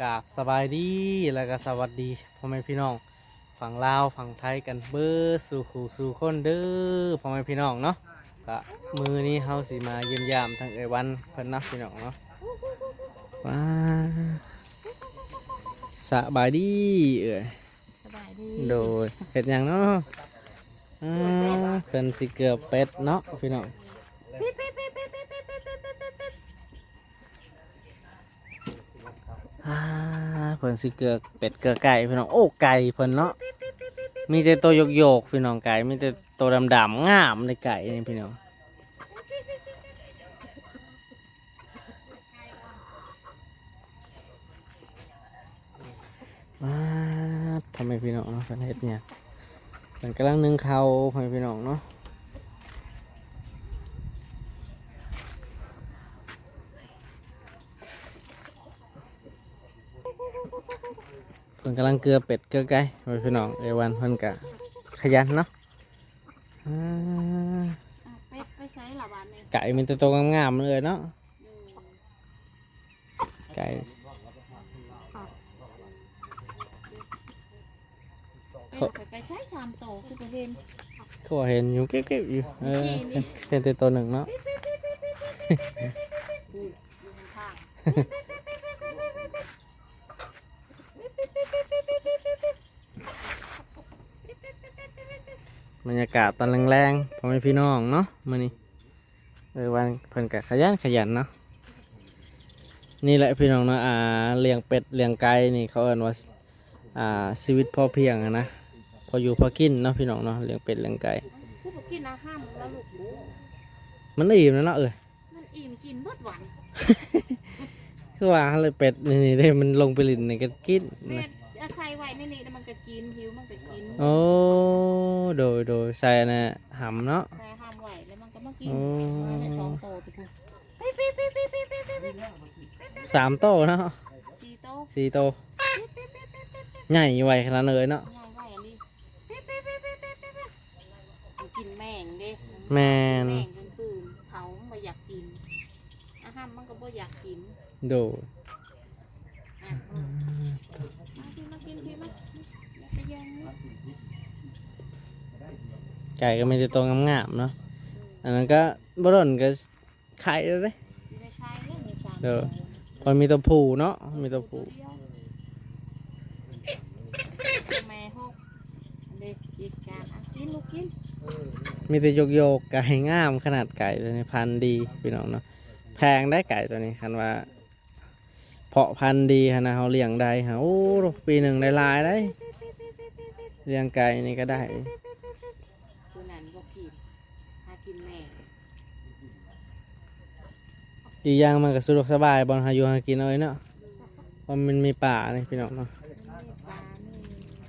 ກາບສະບາຍດີ ແລ້ວກໍສະຫວັດດີພໍ່ແມ່ພີ່ນ້ອງຝັ່ງລາວຝັ່ງໄທກັນເບິດສູ່ຄູ່ສູ່ຄົນເດີພໍ່ແມ່ພີ່ນ້ອງເນາະ. ກະມື້ນີ້ເຮົາຊິມາຢ້ຽມຢາມທາງເອື້ອຍວັນເພິ່ນເນາະພີ່ນ້ອງເນາະ. ວ້າ ສະບາຍດີເອື້ອຍ. ສະບາຍດີ. ໂດຍ ເຮັດຫຍັງເນາະ? ອ່າ ເພິ່ນຊິເກືອເປັດເນາະພີ່ນ້ອງ. ອ່າ ເພິ່ນຊິເກືອເປັດເກືອໄກ່ພີ່ນ້ອງ. ໂອ້ ໄກ່ເພິ່ນເນາະ ມີແຕ່ໂຕໂຍກໆ ພີ່ນ້ອງ. ໄກ່ມີແຕ່ໂຕດຳໆ ງາມເດ້ໄກ່ນີ້ພີ່ນ້ອງ. ອ່າ ພໍ່ແມ່ພີ່ນ້ອງເນາະ ເພິ່ນເຮັດຫຍັງ? ເພິ່ນກຳລັງໜຶ້ງເຂົ້າ ພໍ່ແມ່ພີ່ນ້ອງເນາະ. ເພິ່ນກຳລັງເກືອເປັດເກືອໄກ່ ພໍ່ແມ່ພີ່ນ້ອງ. ເອື້ອຍວັນເພິ່ນກະຂະຫຍັນເນາະ. ອ່າ ອ່ະ ເປັດໄປໃສລະບາດນີ້? ໄກ່ມີແຕ່ໂຕງາມໆ ເລີຍເນາະ. ໂດຍ ໄກ່ ເປັດໄປໃສສາມໂຕ ຄືບໍ່ເຫັນ? ຄືວ່າເຫັນຢູ່ ເກັບໆ ຢູ່. ເອີ ເຫັນແຕ່ໂຕໜຶ່ງເນາະ. ຢູ່ຂ້າງໆ ບັນຍາກາດຕອນແລງໆ ພໍ່ແມ່ພີ່ນ້ອງເນາະ ມື້ນີ້. ເອີ ວ່າເພິ່ນກະຂະຫຍັນຂະຫຍັນເນາະ. ນີ້ແຫຼະພີ່ນ້ອງເນາະ ອ່າ ລ້ຽງເປັດລ້ຽງໄກ່ນີ້ ເຂົາເອີ້ນວ່າ ອ່າ ຊີວິດພໍພຽງຫັ້ນນະ ພໍຢູ່ພໍກິນເນາະພີ່ນ້ອງເນາະ. ລ້ຽງເປັດລ້ຽງໄກ່ ຄືບໍ່ກິນອາຫານລະລູກ. ມັນອີ່ມແລ້ວເນາະເອີຍ. ມັນອີ່ມກິນເບິດວັນ. ຄືວ່າເລີຍ ເປັດນີ້ເດ້ ມັນລົງໄປຫຼິ້ນນີ້ກໍກິນ. ແມ່ນ ອາໄສໄວ້ໃນນີ້ແລ້ວມັນກໍກິນ ຫິວມັນກໍກິນ. ໂອ້ ໂດຍໆ ໃສ່ອັນນ່າຫຳເນາະ ໃສ່ຫຳໄວ້ແລ້ວມັນກໍມາກິນ. ໂອ້ ມາໄດ້ສອງໂຕຕິພຸ້ນ. ສາມໂຕເນາະ ສີ່ໂຕ ສີ່ໂຕ. ໃຫຍ່ໄວຂະໜາດເລີຍເນາະ. ໃຫຍ່ໄວອີ່ຫຼີ. ມັນກິນແມງເດ້. ແມ່ນ ແມງອື່ນໆ ເຂົາມັນບໍ່ຢາກກິນ ອາຫານມັນກໍບໍ່ຢາກກິນ. ໂດຍ ອ່ະ ມາກິນ ມາກິນ ມາກິນ ມາ ໄກ່ກໍມີແຕ່ໂຕງາມໆ ເນາະ. ອັນນັ້ນກໍບໍ່ດົນກໍໄຂ່ແລ້ວເດ້. ຊິໄດ້ໄຂ່ແລ້ວ ມີສາມ ເດີ ໂຕ ເພາະມີຕົວຜູ້ເນາະ ມີຕົວຜູ້. ໂຕດຽວ ແມ່ຫົກ ອັນເດ ອີກການ ອ່ະ ກິນລູກກິນ. ມີແຕ່ໂຍກໆ ໄກ່ງາມຂະໜາດ. ໄກ່ຕົວນີ້ພັນດີພີ່ນ້ອງເນາະ ແພງໄດ໋ໄກ່ຕົວນີ້. ຄັນວ່າເພາະພັນດີຫັ້ນນະ ເຮົາລ້ຽງໄດ້ຫັ້ນ ໂອ້ ປີໜຶ່ງໄດ້ຫຼາຍໄດ໋. ລ້ຽງໄກ່ນີ້ກໍໄດ້ ຜູ້ນັ້ນບໍ່ກິນ ຫາກິນແມງ. ອີກຢ່າງມັນກໍສະດວກສະບາຍ ບ່ອນຫາຢູ່ຫາກິນເອົາເອງເນາະ ເພາະມັນມີປ່ານີ້ພີ່ນ້ອງເນາະ. ມັນມີປ່າ ມີ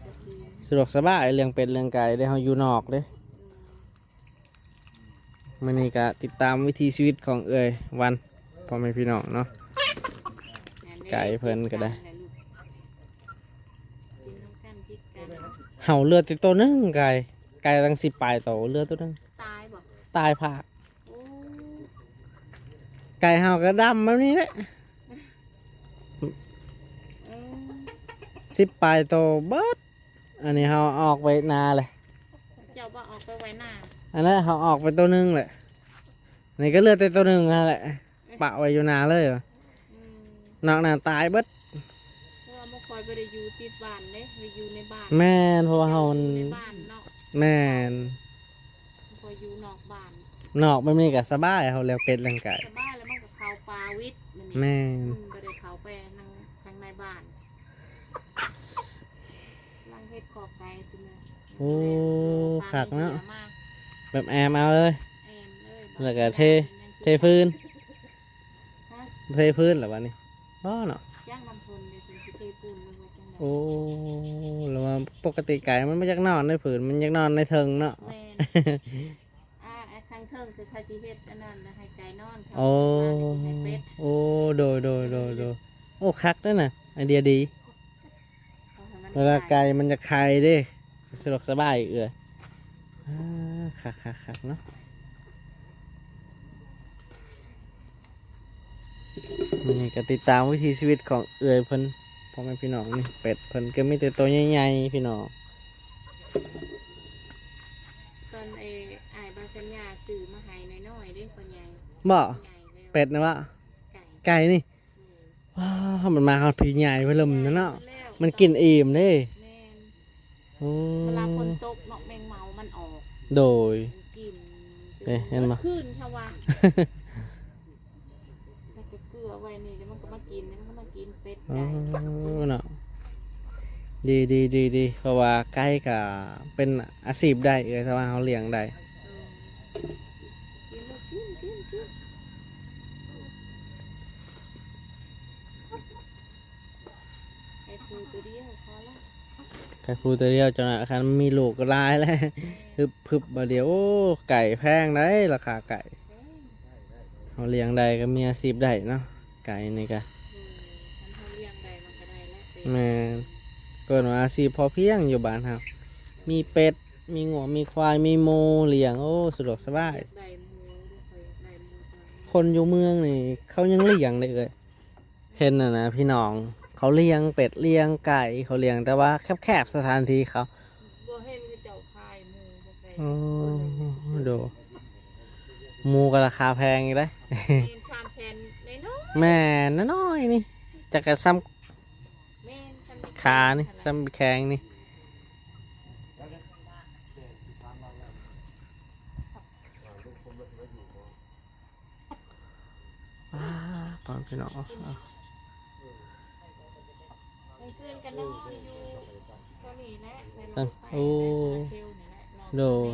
ກະທິນ ສະດວກສະບາຍ ລ້ຽງເປັດລ້ຽງໄກ່ເດ້ ເຮົາຢູ່ນອກເດ້. ອືມ ມື້ນີ້ກໍຕິດຕາມວິຖີຊີວິດຂອງເອື້ອຍວັນ ພໍ່ແມ່ພີ່ນ້ອງເນາະ. ໄກ່ເພິ່ນກໍໄດ້ ກິນນຳກັນ ກິນນຳກັນ ເຮົາເຫຼືອແຕ່ໂຕໜຶ່ງ ໄກ່ ໄກ່ຕັ້ງສິບປາຍໂຕ ເຫຼືອໂຕໜຶ່ງ ຕາຍບໍ່? ຕາຍພາກ. ໂອ້ ໄກ່ເຮົາກໍດຳແບບນີ້ແຫຼະ. ເອີ ສິບປາຍໂຕເບິດ. ອັນນີ້ເຮົາອອກໄວ້ນາເລີຍ. ເຈົ້າບໍ່ອອກໄປໄວ້ນາ? ອັນນັ້ນເຮົາອອກໄປໂຕໜຶ່ງແຫຼະ ນີ້ກໍເຫຼືອແຕ່ໂຕໜຶ່ງຫັ້ນແຫຼະ ປະໄວ້ຢູ່ນາເລີຍ. ອືມ ນອກນັ້ນຕາຍເບິດ. ເພາະວ່າບໍ່ຄ່ອຍ ບໍ່ໄດ້ຢູ່ຕິດບ້ານເດ້ ໄປຢູ່ໃນບ້ານ. ແມ່ນ ເພາະວ່າເຮົາ ເຈົ້າຢູ່ໃນບ້ານເນາະ. ແມ່ນ ບໍ່ຄ່ອຍຢູ່ນອກບ້ານ. ນອກແບບນີ້ກໍສະບາຍ ເຮົາລ້ຽງເປັດລ້ຽງໄກ່ ສະບາຍ ແລ້ວມັນກໍເຂົ້າປ່າວິດ. ແມ່ນ ມັນບໍ່ໄດ້ເຂົ້າໄປທາງ ທາງໃນບ້ານ. ກຳລັງເຮັດຄອກໄກ່ຢູ່. ໂອ້ ຄັກເນາະ ແບບແອ້ມເອົາເລີຍ ແອ້ມເລີຍ ແລ້ວກໍເທ ເທພື້ນ. ຮະ? ເທພື້ນແລ້ວບັດນີ້ ອໍ ເນາະ ຈ້າງນ້ຳເພິ່ນເດ້ ເພິ່ນຊິເທປູນ ຫຼືວ່າຈັ່ງໃດ? ໂອ້ ແລ້ວວ່າປົກກະຕິໄກ່ມັນບໍ່ຢາກນອນໃນພື້ນ ມັນຢາກນອນໃນເທິງເນາະ. ແມ່ນ ອ່າ ທາງເທິງຄືເຂົາຊິເຮັດອັນນັ້ນນະ ໃຫ້ໄກ່ນອນ. ໂອ້ ໃຫ້ເປັດ. ໂອ້ ໂດຍໆໆໆ. ໂອ້ ຄັກເດ້ນະ ໄອເດຍດີ. ເວລາໄກ່ມັນຢາກໄຂ່ເດ້ ສະດວກສະບາຍເອື້ອຍ. ອ່າ ຄັກໆໆ ເນາະ. ມື້ນີ້ກໍຕິດຕາມວິຖີຊີວິດຂອງເອື້ອຍເພິ່ນ ພໍ່ແມ່ພີ່ນ້ອງ ນີ້ເປັດເພິ່ນກໍມີແຕ່ໂຕໃຫຍ່ໆ ພີ່ນ້ອງ. ຕອນໄອ້ ອ້າຍບ່າວສັນຍາຊື້ມາໃຫ້ນ້ອຍໆເດ້ ພໍ່ໃຫຍ່ ບໍ່? ໃຫຍ່ແລ້ວ ເປັດນະບໍ່? ໄກ່ ໄກ່ນີ້ ອືມ ວ້າ ມັນມາຮອດພີໃຫຍ່ເພິ່ນເລີ່ມແລ້ວເນາະ ໃຫຍ່ແລ້ວ ມັນກິນອີ່ມເດ້ ແມ່ນ ໂອ້ ເວລາຝົນຕົກເນາະ ແມງເມົາມັນອອກ ໂດຍ ມັນກິນ ເອີ ເຫັນບໍ່? ຄືນຊະວ່າ ແລ້ວກໍເກືອໄວ້ນີ້ ແລ້ວມັນກໍມາກິນ ແລ້ວມັນກໍມາກິນເປັດ ອໍ ໄກ່ ເນາະ ດີໆໆໆ ເພາະວ່າໄກ່ກໍເປັນອາຊີບໄດ້ເອື້ອຍ ຖ້າວ່າເຮົາລ້ຽງໄດ້ ເອີ ກິນລູກ ກິນ ກິນ ກິນ. ໄກ່ພູຕົວດຽວພໍລະ ໄກ່ພູຕົວດຽວ ເຈົ້ານະ ຄັນມີລູກກໍຫຼາຍແຫຼະ ຮຶບໆ ບາດດຽວ ໂອ້ ໄກ່ແພງໃດ໋ ລາຄາໄກ່ ເຮົາລ້ຽງໄດ້ກໍມີອາຊີບໄດ້ເນາະ ໄກ່ນີ້ກະ ເອີ ຄັນເຮົາລ້ຽງໄດ້ມັນກໍໄດ້ແຫຼະ ແມ່ນ ເອີ້ນວ່າອາຊີບພໍພຽງຢູ່ບ້ານເຮົາ ມີເປັດ ມີງົວ ມີຄວາຍ ມີໝູລ້ຽງ ໂອ້ ສະດວກສະບາຍ ຢາກໄດ້ໝູ ຂ້ອຍຢາກໄດ້ໝູ ຄົນຢູ່ເມືອງນີ້ເຂົາຍັງລ້ຽງເດ້ເອື້ອຍ ເຫັນຫັ້ນນະພີ່ນ້ອງ ເຂົາລ້ຽງເປັດລ້ຽງໄກ່ ເຂົາລ້ຽງ ແຕ່ວ່າແຄບໆ ສະຖານທີ່ເຂົາ ບໍ່ເຫັນເຂົາເຈົ້າຂາຍໝູ ບໍ່ໄກ ໂອ້ ໂດ ໝູກໍລາຄາແພງຢູ່ເດ້ ແມ່ນ ສາມແສນນ້ອຍໆ ແມ່ນ ນ້ອຍໆ ນີ້ ຈັກກະສ່ຳ ແມ່ນ ສ່ຳ ຂານີ້ ສ່ຳແຂ້ງນີ້ ອ້າ ຕອນພີ່ນ້ອງ ກາງຄືນກໍນອນຢູ່ຕົວນີ້ແຫຼະ ໃນໂລງໄຟ ໂອ້ ໃນໂຊລາເຊວນີ້ແຫຼະ ນອນ ໂດຍ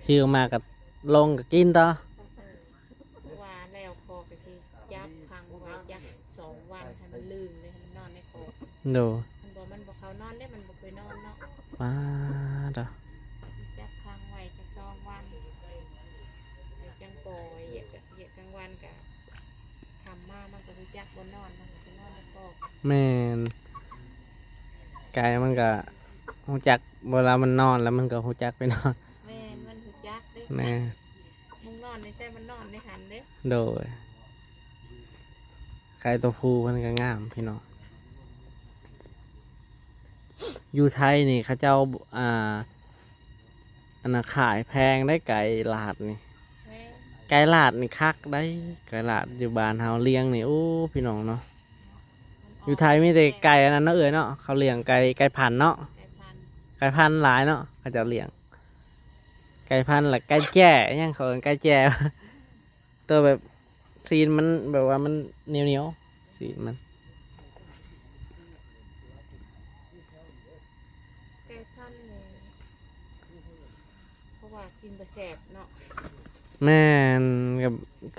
ແມ່ນ ຫິວມາກໍລົງກໍກິນຕໍ່ ວ່າແລ້ວພໍ່ກໍຊິຈັບຂັງໄວ້ຈັກສອງວັນ ໃຫ້ມັນລື່ນເລີຍ ໃຫ້ມັນນອນໃນຄອກ ໂດຍ ມັນບໍ່ ມັນບໍ່ເຂົ້ານອນເດ້ ມັນບໍ່ເຄີຍນອນເນາະ ປາດ ຈັບຂັງໄວ້ຈັກສອງວັນ ແລ້ວຈັ່ງປ່ອຍ ຢຽດ ຢຽດກາງວັນກະ ຄ່ຳມາມັນກໍຮູ້ຈັກບ່ອນນອນ ມັນກໍໄປນອນໃນຄອກ ແມ່ນ ໄກ່ມັນກໍຮູ້ຈັກ ເວລາມັນນອນແລ້ວມັນກໍຮູ້ຈັກໄປນອນ ແມ່ນ ມັນຮູ້ຈັກເດ້ ແມ່ນ ໝ່ອງນອນໃນໃສ ມັນນອນໃນຫັ້ນເດ້ ໂດຍ ໄກ່ຕົວຜູ້ເພິ່ນກໍງາມພີ່ນ້ອງ ຢູ່ໄທນີ້ເຂົາເຈົ້າ ອ່າ ອັນນະ ຂາຍແພງໄດ໋ ໄກ່ລາດນີ້ ແພງ ໄກ່ລາດນີ້ຄັກໄດ໋ ໄກ່ລາດຢູ່ບ້ານເຮົາລ້ຽງນີ້ ໂອ້ ພີ່ນ້ອງເນາະ ຢູ່ໄທມີແຕ່ໄກ່ອັນນັ້ນເນາະເອື້ອຍເນາະ ເຂົາລ້ຽງໄກ່ ໄກ່ພັນເນາະ ໄກ່ພັນ ໄກ່ພັນຫຼາຍເນາະ ເຂົາເຈົ້າລ້ຽງ ໄກ່ພັນ ແລະ ໄກ່ແຈ້ ຫຍັງ ເຂົາເອີ້ນໄກ່ແຈ້ ໂຕແບບ ຊີ້ນມັນແບບວ່າມັນໜຽວໆ ຊີ້ນມັນ ໄກ່ພັນນີ້ ເພາະວ່າກິນບໍ່ແຊບເນາະ ແມ່ນ ກໍ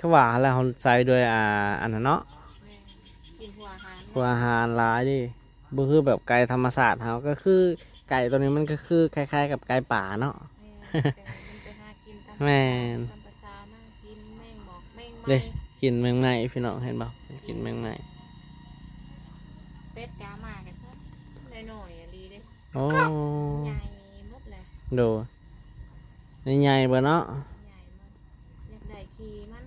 ຄືວ່າແລ້ວ ເຮົາໃສ່ດ້ວຍ ອ່າ ອັນນັ້ນເນາະ ແມ່ນ ກິນຫົວອາຫານ ຫົວອາຫານຫຼາຍເດ້ ບໍ່ຄືແບບໄກ່ທຳມະຊາດເຮົາ ກໍຄືໄກ່ໂຕນີ້ມັນກໍຄືຄ້າຍໆກັບໄກ່ປ່າເນາະ ແມ່ນ ໄກ່ມັນໄປຫາກິນຕາມ ແມ່ນ ຕາມປະສາມາ ກິນແມງໝອກແມງໄມ້ ເດ້ ກິນແມງໄມ້ ພີ່ນ້ອງເຫັນບໍ່ ກິນແມງໄມ້ ເປັດກາມາກໍຊ້ຳ ນ້ອຍໆອີ່ຫຼີເດ້ ໂອ້ ໃຫຍ່ໝົດແຫຼະ ໂດຍ ໃຫຍ່ເບິດເນາະ ໃຫຍ່ໝົດ ຢາກໄດ້ຂີ້ມັນ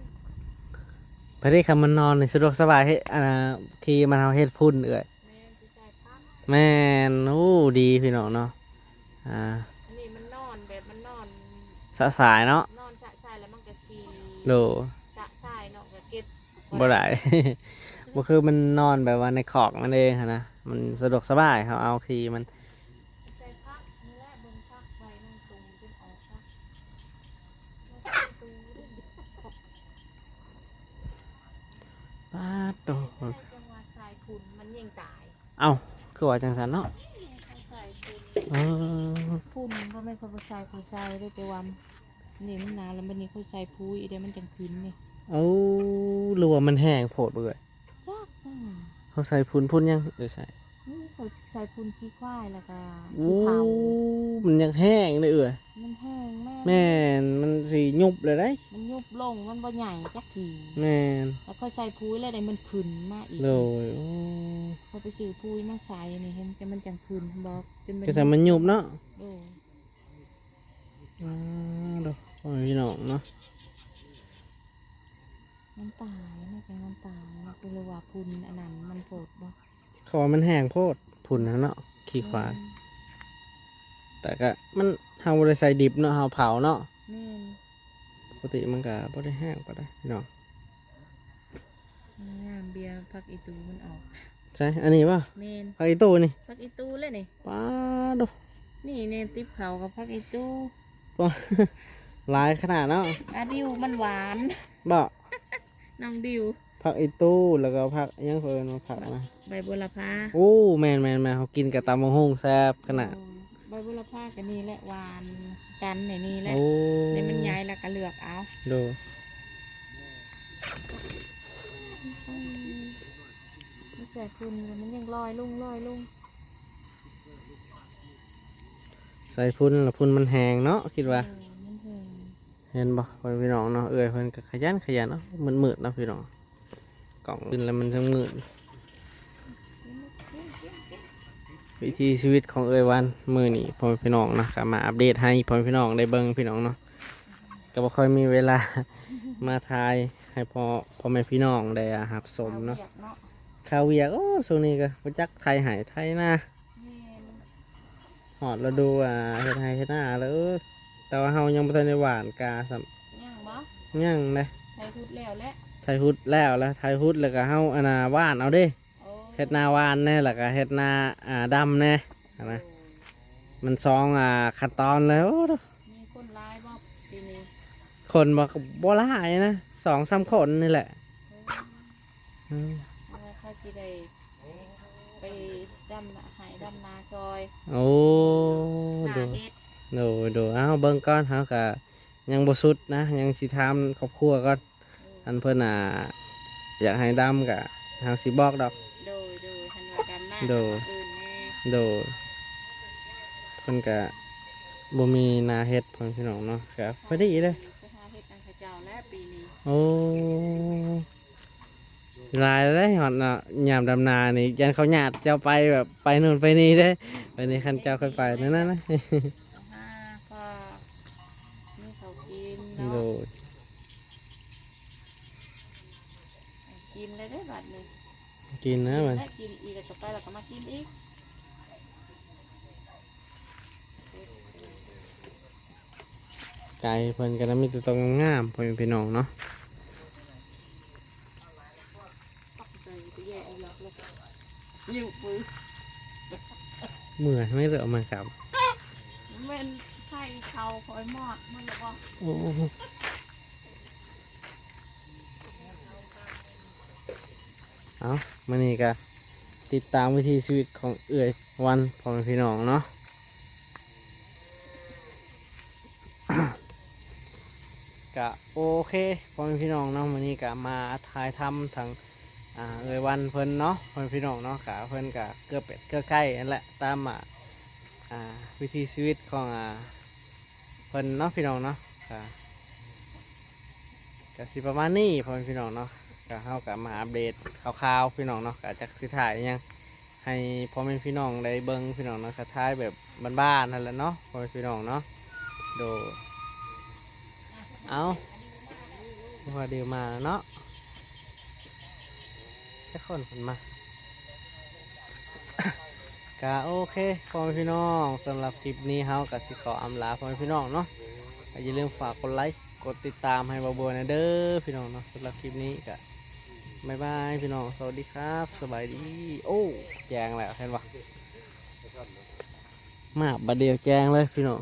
ໄປເດ້ ຄັນມັນນອນນີ້ສະດວກສະບາຍ ເຮັດ ອັນນ່າ ຂີ້ມັນ ເຮົາເຮັດຝຸ່ນເອື້ອຍ ແມ່ນ ຊິໃສ່ຜັກ ແມ່ນ ໂອ້ ດີພີ່ນ້ອງເນາະ ອ່າ ອັນນີ້ມັນນອນແບບ ມັນນອນສະສາຍເນາະ ນອນສະສາຍແລ້ວມັນກໍຂີ້ ໂດຍ ສະສາຍເນາະ ກໍເກັບ ບໍ່ໄດ້ ບໍ່ຄືມັນນອນແບບວ່າໃນຄອກມັນເອງຫັ້ນນະ ມັນສະດວກສະບາຍ ເຮົາເອົາຂີ້ມັນ ໃສ່ຜັກນີ້ແຫຼະ ເບິ່ງຜັກໃບມັນຕຸ່ມຈົນອອກ ປາດໂຕ ຈັ່ງວ່າສາຍຝຸ່ນມັນຍິ່ງຕາຍ ເອົ້າ ຄືວ່າຈັ່ງຊັ້ນເນາະ ເອີ ຝຸ່ນບໍ່ແມ່ນຂ້ອຍບໍ່ໃສ່ ຂ້ອຍໃສ່ເດ້ ແຕ່ວ່ານີ້ມັນໜາວແລ້ວ ບັດນີ້ຂ້ອຍໃສ່ປຸ໋ຍເດ້ ມັນຈັ່ງຂຶ້ນນີ້ ໂອ້ ຫຼືວ່າມັນແຫ້ງໂພດເອື້ອຍ ຈັກ ເຮົາໃສ່ຝຸ່ນ ຝຸ່ນຫຍັງເອື້ອຍໃສ່ ນີ້ຂ້ອຍໃສ່ຝຸ່ນຂີ້ຄວາຍ ແລ້ວກໍ ໂອ້ ຂີ້ເຖົ້າ ມັນຍັງແຫ້ງເດ້ເອື້ອຍ ມັນແຫ້ງ ແມ່ນ ແມ່ນ ມັນຊິຍຸບເລີຍໄດ໋ ມັນຍຸບລົງ ມັນບໍ່ໃຫຍ່ຈັກທີ ແມ່ນ ແລ້ວຂ້ອຍໃສ່ປຸ໋ຍແລ້ວໄດ໋ ມັນຂຶ້ນມາອີກ ໂດຍ ໂອ້ ຂ້ອຍໄປຊື້ປຸ໋ຍມາໃສ່ນີ້ ເຫັນ ແຕ່ມັນຈັ່ງຂຶ້ນ ເຫັນບໍ່ ຈົນມັນ ແຕ່ມັນຍຸບເນາະ ໂດຍ ອ່າ ໂດ ພໍ່ແມ່ພີ່ນ້ອງເນາະ ມັນຕາຍ ມັນຈັ່ງມັນຕາຍ ຫຼືວ່າຝຸ່ນອັນນັ້ນມັນໂພດບໍ່? ເຂົາວ່າມັນແຫ້ງໂພດ ຝຸ່ນຫັ້ນເນາະ ຂີ້ຄວາຍ. ແມ່ນ ແຕ່ກະມັນ ເຮົາບໍ່ໄດ້ໃສ່ດິບເນາະ ເຮົາເຜົາເນາະ. ແມ່ນ ປົກກະຕິມັນກະບໍ່ໄດ້ແຫ້ງປານໃດພີ່ນ້ອງ. ງາມ ເບຍຜັກອີຕູມັນອອກ. ໃສ ອັນນີ້ບໍ່? ແມ່ນ ຜັກອີຕູນີ້ ຜັກອີຕູແຫຼະນີ້. ປາດໂທ້ ນີ້ແນ່ ຕິບເຂົ້າກັບຜັກອີຕູ ປາດ ຫຼາຍຂະໜາດເນາະ. ອາ ດິວມັນຫວານບໍ່? ນ້ອງດິວ ຜັກອີຕູ ແລ້ວກໍຜັກຫຍັງເຂົາເອີ້ນວ່າຜັກນະ ໃບບົວລະພາ. ໂອ້ ແມ່ນໆໆ ເຮົາກິນກັບຕຳບັກຫຸ່ງແຊບຂະໜາດ. ໂອ້ ໃບບົວລະພາກໍນີ້ແຫຼະ ຫວານກັນໃນນີ້ແຫຼະ. ໂອ້ ໃນມັນໃຫຍ່ແລ້ວກໍເລືອກເອົາ. ໂດຍ ມັນໃສ່ຝຸ່ນ ມັນຍັງລອຍລົງ ລອຍລົງ. ໃສ່ຝຸ່ນແລ້ວຝຸ່ນມັນແຫ້ງເນາະ ຄິດວ່າ. ເອີ ມັນແຫ້ງ. ເຫັນບໍ່ ພໍ່ແມ່ພີ່ນ້ອງເນາະ ເອື້ອຍເພິ່ນກໍຂະຫຍັນຂະຫຍັນ. ເອົ້າ ມືດໆເນາະພີ່ນ້ອງ ກ້ອງອື່ນແລ້ວມັນຈະມືດ. ວິຖີຊີວິດຂອງເອື້ອຍວັນມື້ນີ້ ພໍ່ແມ່ພີ່ນ້ອງເນາະ ກໍມາອັບເດດໃຫ້ພໍ່ແມ່ພີ່ນ້ອງໄດ້ເບິ່ງພີ່ນ້ອງເນາະ. ກໍບໍ່ຄ່ອຍມີເວລາມາຖ່າຍໃຫ້ພໍ່ ພໍ່ແມ່ພີ່ນ້ອງໄດ້ຮັບຊົມເນາະ. ຄາວວຽກເນາະ ຄາວວຽກ. ໂອ້ ຊ່ວງນີ້ກໍບໍ່ຈັກໄຖໄຮ່ໄຖນາ. ແມ່ນ ຮອດລະດູ ອ່າ ເຮັດໄຮ່ເຮັດນາແລ້ວ. ເອີ ແຕ່ວ່າເຮົາຍັງບໍ່ທັນໄດ້ຫວ່ານກາຊ້ຳ. ຍັງບໍ່? ຍັງເດ້. ໄຖຮຸດແລ້ວແຫຼະ ໄຖຮຸດແລ້ວ ແລ້ວໄຖຮຸດແລ້ວກໍເຮົາ ອັນນ່າ ຫວ່ານເອົາເດ້. ໂອ້ ເຮັດນາຫວ່ານແດ່ ແລ້ວກໍເຮັດນາ ອ່າ ດຳແດ່ຫັ້ນນະ. ໂອ້ ມັນສອງ ອ່າ ຂັ້ນຕອນແລ້ວ. ໂອ້ ມີຄົນຫຼາຍບໍ່ປີນີ້? ຄົນບໍ່ ກໍບໍ່ຫຼາຍນະ ສອງສາມຄົນນີ້ແຫຼະ. ໂອ້ ອືມ ເອີ ເຂົາຊິໄດ້ໄປດຳໄຮ່ດຳນາຊ່ອຍ. ໂອ້ ຫາເຮັດ. ໂດຍ ໂດຍ ເອົາ ເບິ່ງກ່ອນ ເຮົາກະຍັງບໍ່ສຸດນະ ຍັງຊິຖາມຄອບຄົວກ່ອນ. ໂດຍ ຄັນເພິ່ນ ອ່າ ຢາກໃຫ້ດຳກະເຮົາຊິບອກດອກ. ໂດຍ ໂດຍ ຄັນວ່າດຳນາ ໂດຍ ກໍມື້ອື່ນແດ່. ໂດຍ ເພິ່ນກະບໍ່ມີນາເຮັດ ພໍ່ແມ່ພີ່ນ້ອງເນາະ ກະພໍດີເດ້. ໄປຫາເຮັດນຳເຂົາເຈົ້າແລ້ວປີນີ້. ໂອ້ ຫຼາຍເດ້ ຮອດເນາະ ຍາມດຳນານີ້ ຢ້ານເຂົາຍາດເຈົ້າໄປ ແບບໄປໂນ່ນໄປນີ້ເດ້. ໄປນີ້ຄັນເຈົ້າຄ່ອຍໄປນັ້ນນະ ຫາພໍມີເຂົ້າກິນເນາະ. ໂດຍ ກິນແລ້ວເດ້ບັດນີ້ ກິນນະບັດ ກິນອີກແລ້ວກໍໄປ ແລ້ວກໍມາກິນອີກ. ໄກ່ເພິ່ນກໍນະ ມີແຕ່ໂຕງາມໆ ພໍ່ແມ່ພີ່ນ້ອງເນາະ. ເມື່ອຍໄໝ ຫຼືເອົາມາກຳ ແມ່ນໄຂ່ເຂົາຂ້ອຍມອດໝົດແລ້ວບໍ່? ໂອ້ ເອົາ ມື້ນີ້ກໍຕິດຕາມວິຖີຊີວິດຂອງເອື້ອຍວັນ ພໍ່ແມ່ພີ່ນ້ອງເນາະ. ກະໂອເຄ ພໍ່ແມ່ພີ່ນ້ອງເນາະ ມື້ນີ້ກະມາຖ່າຍທຳທາງ ອ່າ ເອື້ອຍວັນເພິ່ນເນາະ ພໍ່ແມ່ພີ່ນ້ອງເນາະ. ກະເພິ່ນກະເກືອເປັດເກືອໄກ່ຫັ້ນແຫຼະ ຕາມ ອ່າ ອ່າ ວິຖີຊີວິດຂອງ ອ່າ ເພິ່ນເນາະ ພີ່ນ້ອງເນາະ. ກະ ກະຊິປະມານນີ້ ພໍ່ແມ່ພີ່ນ້ອງເນາະ. ກະເຮົາກະມາອັບເດດຂ່າວໆ ພີ່ນ້ອງເນາະ. ກະຈັກຊິຖ່າຍຫຍັງໃຫ້ພໍ່ແມ່ພີ່ນ້ອງໄດ້ເບິ່ງ ພີ່ນ້ອງເນາະ. ກະຖ່າຍແບບບ້ານໆ ຫັ້ນແຫຼະເນາະ ພໍ່ແມ່ພີ່ນ້ອງເນາະ. ໂດຍ ເອົາ ພໍດີມາແລ້ວເນາະ ຈັກຄົນເພິ່ນມາ. ກະໂອເຄ ພໍ່ແມ່ພີ່ນ້ອງ ສຳລັບຄລິບນີ້ເຮົາກະຊິຂໍອຳລາພໍ່ແມ່ພີ່ນ້ອງເນາະ. ກະຢ່າລືມຝາກກົດໄລ ກົດຕິດຕາມໃຫ້ບ່າວບົວແດ່ເດີ ພີ່ນ້ອງເນາະ. ສຳລັບຄລິບນີ້ກະບາຍບາຍ ພີ່ນ້ອງ ສະຫວັດດີຄັບ ສະບາຍດີ. ໂອ້ ແຈ້ງແລ້ວ ເຫັນບໍ່ ມາບາດດຽວແຈ້ງເລີຍ ພີ່ນ້ອງ.